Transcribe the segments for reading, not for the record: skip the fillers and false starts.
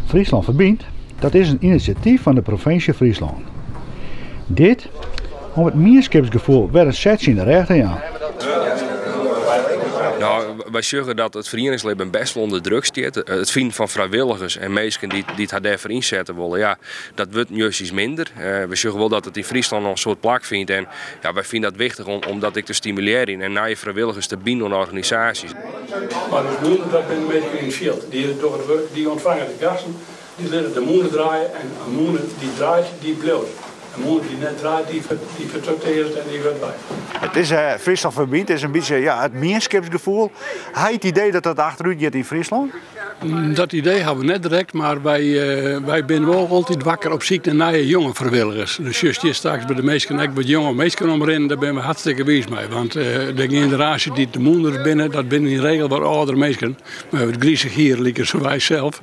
Fryslân Ferbynt, dat is in inisjatyf fan de provinsje Fryslân. Dit om it mienskipsgefoel wer in setsje yn de rêch te jaan. No, wy sjogge dat it ferieningslibben best wol ûnder druk stiet. It finen fan frijwilligers en minsken dy't har dêrfoar ynsette wolle, ja, dat wurdt justjes minder. We sjogge wol dat it yn Fryslân noch in soad plak fynt en ja, wy fine dat wichtich om dat ek te stimulearjen en nije frijwilligers te binen oan organisaasjes. Mar ús mûne, dat binne minsken yn it fjild. Dy dogge it wurk, dy ûntfange de gasten, dy litte de mûne draaie en in mûne dy't draait, dy bliuwt. In mûne dy't net draait, dy fertutearzet en dy wurdt wei. It is Fryslân Ferbynt is in bytsje ja, it mienskipsgefoel. Ha je it idee dat dat achterút giet yn Fryslân? Dat idee hawwe we net direkt, mar wy binne wol altyd wakker op syk nei nije jonge frijwilligers. Dus sjochst hjir straks by de minsken ek wat jonge minsken omrinnen, dêr binne we hartstikke wiis mei. Want de generaasje dy't de mûnders binne, dat binne yn regel wat âldere minsken. Mei wat grizich hier, lykas wy sels.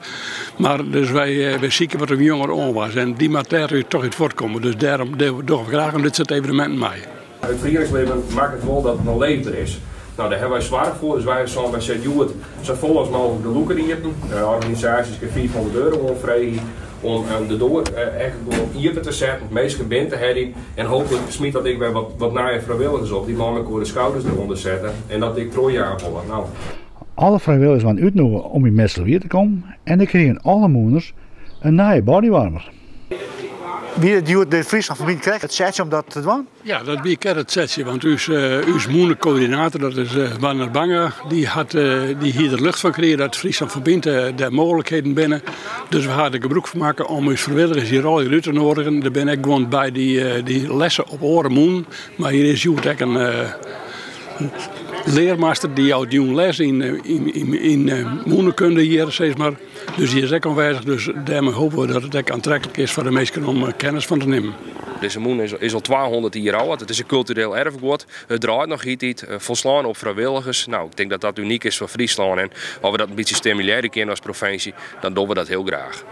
Mar dus wy sykje wat in jongere oanwas en dy moat dêr toch út fuortkomme. Dus dêrom dogge we graach oan dit soart eveneminten mei. It ferieningslibben makket wol dat it noch leefber is. No, dêr hawwe wy soarch foar, dus wy hawwe sein, wy sette hjoed safolle as mooglik de lûker iepen. De organisaasjes kinne 500 euro oanfreegje om de doar echt gewoan iepen te setten, minsken binnen te heljen en hooplik smyt dat ek wer wat nije frijwilligers op dy't mei mekoar de skouders derûnder sette en dat ek trochjaan wolle. No. Alle frijwilligers waarden útnûge om yn Mitselwier te kommen en der krigen alle mûners in nije bodywarmer. Wie it hjoed de Fryslân Ferbynt krekt it setsje om dat te dwaan? Ja, dat wie krekt it setsje, want ús, ús mûnekoördinator, dat is Werner Banga, dy, hat, dy hie der lucht fan krigen dat Fryslân Ferbynt dêr mooglikheden binne. Dus we ha der gebrûk fan makke om ús frijwilligers hjir allegear út te noadigen. Der binne ek guon by dy't lesse op oare mûnen, mar hjir is hjoed ek in learmaster dy jout jûn les yn mûnekunde hjir, sis mar. Dus dy is ek oanwêzich, dus dêrmei hoopje we dat it ek oantreklik is foar de minsken om kennis fan te nimmen. Dizze mûne is al 200 jier âld. It is in kultureel erfguod. It draait noch hieltyd, folslein op frijwilligers. No, ik tink dat dat unyk is foar Fryslân en as we dat in bytsje stimulearje kinne as provinsje, dan dogge we dat hiel graach.